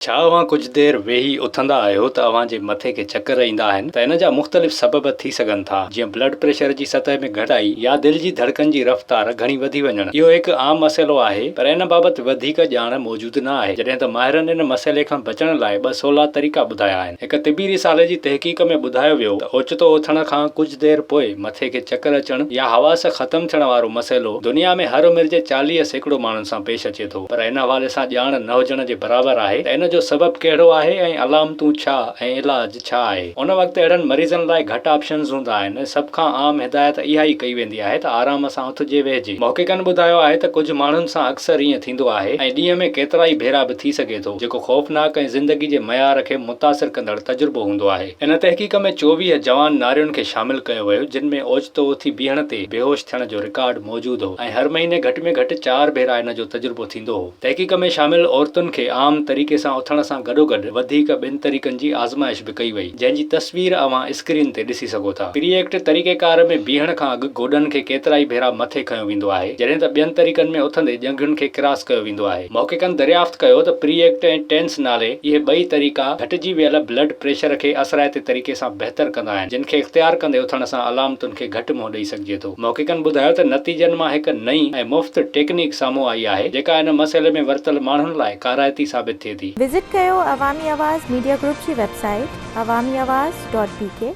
ڇا اوهان ڪجهه دير ويهي اٿندا آهيو ته اوهان جي مٿي کي چڪر ايندا آهن ته ان جا مختلف سبب ٿي سگهن ٿا جيئن بلڊ پريشر جي سطح ۾ گهٽتائي يا دل جي ڌڙڪن جي رفتار گهڻي وڌي وڃڻ. اهو هڪ عام مسئلو آهي پر ان بابت وڌيڪ ڄاڻ موجود نه آهي جڏهن ته ماهرن ان مسئلي کان بچڻ لاء ٻه سولا طريقا ٻڌايا آهن. هڪ طبي رسالي جي تحقيق ۾ ٻڌايو ويو ته اوچتو اٿڻ کان ڪجهه دير پوء مٿي کي چڪر اچڻ يا حواس ختم ٿيڻ وارو مسئلو دنيا ۾ هر عمر جي 40% ماڻهن سان پيش اچي ٿو. پر ان حوالي سان ڄاڻ نه هجڻ جي برابر آهي ته ان جو سبب ڪهڙو آهي ۽ علامتون ڇا ۽ علاج ڇا آهي. ان وقت اهڙن مريضن لاء گهٽ آپشنز هوندا آهن ۽ سڀ کان عام هدايت اها ئي ڪئي ويندي آهي ته آرام سان اٿجي ويهجي. محققن ٻڌايو آهي ته ڪجهه ماڻهن سان اڪثر ائين ٿيندو آهي ۽ ڏينهن ۾ ڪيترائي ڀيرا به ٿي سگهي ٿو، جيڪو خوفناڪ ۽ زندگي جي معيار کي متاثر ڪندڙ تجربو هوندو آهي. ان تحقيق ۾ 24 جوان نارين کي شامل ڪيو ويو، جن ۾ اوچتو اٿي بيهڻ تي بيهوش ٿيڻ جو رڪارڊ موجود هو ۽ هر مهيني گهٽ ۾ گهٽ چار ڀيرا ان جو تجربو ٿيندو هو. تحقيق ۾ شامل عورتن کي عام طريقي سان اٿڻ سان گڏوگڏ وڌيڪ ٻن طريقن جي آزمائش به ڪئي وئي، جنهن جي تصوير اوهان اسڪرين تي ڏسي سگهو ٿا. پري ايڪٽ طريقيڪار ۾ بيهڻ کان اڳ گوڏن کي ڪيترائي ڀيرا مٿي کنيو ويندو آهي، جڏهن ته ٻين طريقن ۾ اٿندي ڄنگهن کي ڪراس ڪيو ويندو آهي. محققن دريافت ڪيو ته پري ايڪٽ ۽ ٽينس نالي اهي ٻئي طريقا گهٽجي ويل بلڊ پريشر کي اثرائتي طريقي سان بهتر ڪندا آهن، جن کي اختيار ڪندي اٿڻ سان علامتن کي گهٽ منهن ڏئي سگهجي ٿو. محققن ٻڌايو ته نتيجن مان هڪ نئين ۽ مفت ٽيڪنيڪ سامهون آئي آهي، جيڪا ان مسئلي ۾ ورتل ماڻهن لاء ڪارائتي ثابت ٿئي ٿي. وزٽ ڪيو عوامي آواز ميڊيا گروپ جي website Awami Awaz dot B K.